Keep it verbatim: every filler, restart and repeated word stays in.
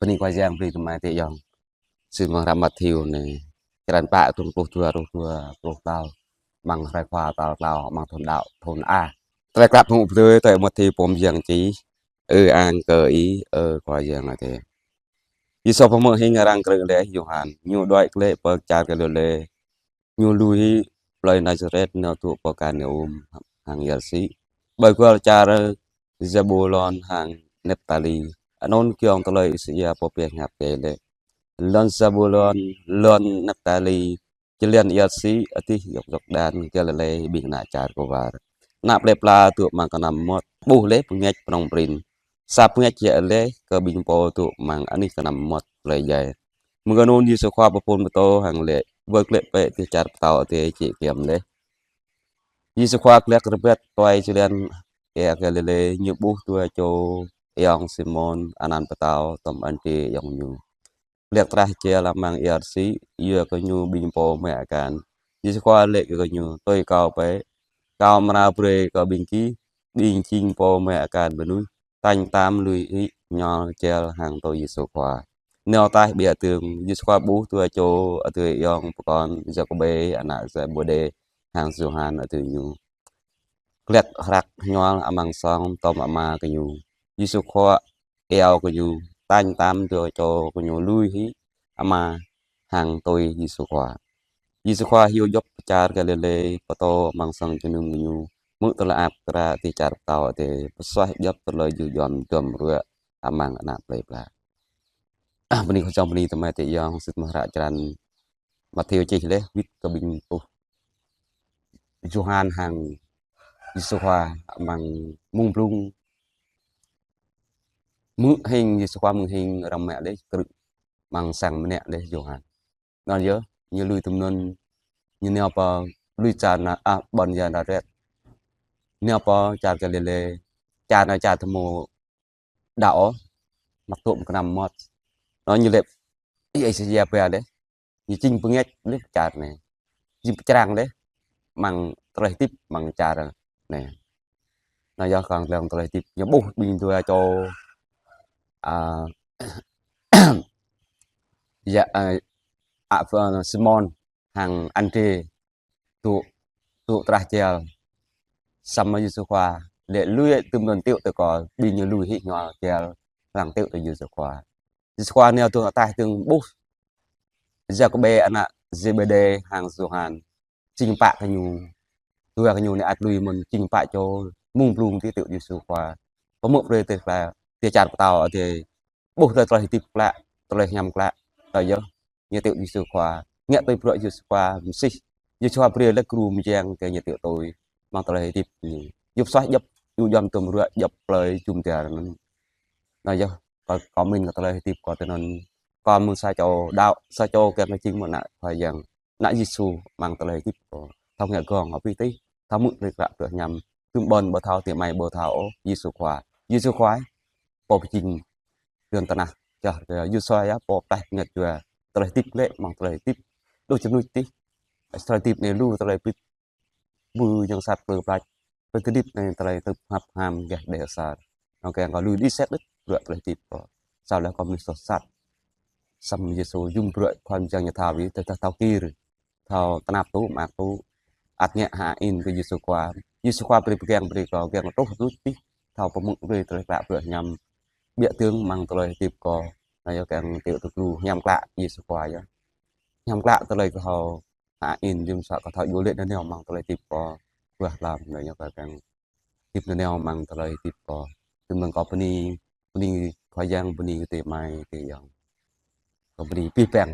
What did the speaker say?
Bơni Khua Yang, bơni tơmai tơyŏng. Sĭt mơ̆ng hră Matthêô anai, črăn pă, tơlŭng pluh dua, pluh dua, pluh klâo, amăng hrơi Khua tal klâo amăng thun đăo, thun A. Tơlơi klă pơmŭk pơdơi tui Matthêô pô mơyang čih. Ơ ang kơ Ih, ơ Khua Yang Adai. Yêsu pơhmư̆ hing arăng krư̆ laih Yôhan, Ñu đuaĭ glaĭ pơ čar Galilê. Ñu lui hĭ plơi Nazaret nao dŏ pơ Kapharnaum hăng ia rơsĭ, ƀơi kual čar Zebulon hăng Neptali. Anŭn giŏng tơlơi Isaia pô pơhiăp laĭ: Lŏn Zebulon, lŏn Neptali, jơlan ia rơsĭ adih yŏk Yôrdan, Galilê ƀing ană čar kơwar. Ană plơi pla dŏ amăng kơnăm mơmŏt, ƀuh laih bơngač pơnong prin. Sa bơngač yă laih kơ ƀing pô dŏ amăng anih kơnăm mơmŏt plơi djai. Mơ̆ng anŭn Yêsu Khua pơphun pơtô hăng laĭ: Wơr glaĭ bĕ, dêh čar Pơtao Adai jĕ giăm laih. Yêsu Khua glăk rơbat tuai jơlan ia Galilê, Ñu ƀuh dua čô ayŏng Simôn anăn Pơtâo, tơm Andrê ayŏng ñu. Glăk trah jel amăng ia rơsĭ, yua kơ ñu ƀing pô mă akan. Yêsu Khua laĭ kơ gơñu: Tui Kâo bĕ, Kâo amra brơi kơ ƀing gih ƀing jing pô mă akan mơnuih. Tañ tam lui hĭ hñual jel hăng tui Yêsu Khua. Nao taih ƀiă dơ̆ng, Yêsu Khua ƀuh dua čô adơi ayŏng pơkŏn Yakôbê ană Zêbêđê hăng Yôhan adơi ñu, glăk hrăk hñual amăng song tơm ama gơñu. Yêsu Khua iâu gơñu tañ tam dua čô gơñu lui hĭ ama hăng tui Yêsu Khua. Yêsu Khua hyu djŏp pơ čar Galilê, pơtô amăng sang jơnum gơñu, hmư̆ tơlơi mơak kra dêh čar Pơtao Adai, pơsuaih djŏp tơlơi juh djuăm duăm ruă amăng ană plơi pla. Bơni Khua Yang, bơni tơmai tơyŏng. Sĭt mơ̆ng hră črăn Matthêô čih laih wĭt kơ ƀing ƀuh Yôhan hăng Yêsu Khua amăng mông blung. Hmư̆ hing Yêsu Khua, hmư̆ hing arăng mă laih, krư̆ amăng sang mơnă laih Yôhan. Anŭn yơh, ñu lui tơm anŭn, ñu nao pơ, lui čar Na-, a, ƀôn Nazaret. Nao pơ čar Galilê, čar anai čar tơmô đăo ôh, mă tŭ mơ̆ng kơnăm mơmŏt. Anŭn ñu laĭ, ih, ih, Isaia pơhiăp laĭ, ñu jing bơngač laih čar anai. Jing pơčrang laih amăng tơlơi hơdip amăng čar anai. Anŭn yơh kơ glông tơlơi hơdip, ñu ƀuh ƀing dua čô, a, yă, a, a, Simôn hăng Andrê dŏ, dŏ trah jel. Samơ̆ Yêsu Khua laĭ lui tơm anŭn, tiŏ tui Kâo, ƀing ñu lui hĭ hñual jel, lăng tiŏ tui Yêsu Khua. Yêsu Khua nao dơ̆ng ataih dơ̆ng ƀuh Yakôbê ană Zêbêđê hăng Yôhan. Jing pă gơñu, dua gơñu anai ăt lui mơ̆n, jing pă čô mông blung tiŏ tui Yêsu Khua. Pơhmư̆ brơi tơlơi, tơlơi čar Pơtao Adai. Ƀuh tơlơi, tơlơi hơdip klă, tơlơi hiam klă. Anŭn yơh, ñu tiŏ Yêsu Khua, ngă tui bruă Yêsu Khua mơsih. Yêsu Khua brơi laih gru mơyang kơ ñu tiŏ tui amăng tơlơi hơdip ñu. Ñu pơsuaih djŏp juh djuăm duăm ruă, djŏp plơi jum dar anŭn. Anŭn yơh, kâo, kâo mĭn kơ tơlơi hơdip kâo tui anŭn. Kâo mơ̆ng sa čô đăo, sa čô kiăng kơ jing mơ̆ ană Khua Yang, ană Yêsu amăng tơlơi hơdip kâo. Thâo ngă gơ̆ng abih tih, thâo hmư̆ tơlơi klă tơlơi hiam. Tơm ƀôn ƀu thâo, tơm amai ƀu thâo ôh, Yêsu Khua. Yêsu Khua, pô pơjing lŏn tơnah, čar kơ Yêsu Khua yơh, pô pơklaih bơngăt jua. Tơlơi hơdip glaĭ amăng tơlơi hơdip. Đôč čơnuč tih. Tơlơi hơdip anai lu tơlơi pĭt, ƀu ñu sat plư plač. Tơlơi hơdip anai tơlơi tơpă hăp ham gah đe asar. Anŭn kiăng kơ lui đĭ sĕt đĭ bruă tơlơi hơdip kâo. Sa lĕ kâo mơnuih soh sat. Samơ̆ Yêsu jum bruă Khua Yang ñu thâo wĭ, tơdah thâo kir, thâo tơnap tŭ, mơak tŭ, ăt ngă hơĭn kơ Yêsu Khua. Yêsu Khua brơi pơgang brơi kâo, kiăng kơ truh tơluč tih, thâo pơhmư̆ brơi tơlơi klă bruă hiam. Ƀiă dơ̆ng amăng tơlơi hơdip kâo. Anŭn yơh kiăng tiŏ tui gru hiam klă Yêsu Khua yơh. Hiam klă tơlơi kâo thâo hơĭn, jum sa kâo thâo yua lĕ nanao amăng tơlơi hơdip kâo. Buah lam anŭn yơh kâo kiăng hơdip nanao amăng tơlơi hơdip kâo. Tơm anŭn kâo bơni, bơni Khua Yang, bơni kơ tơmai tơyŏng. Kâo bơni abih bang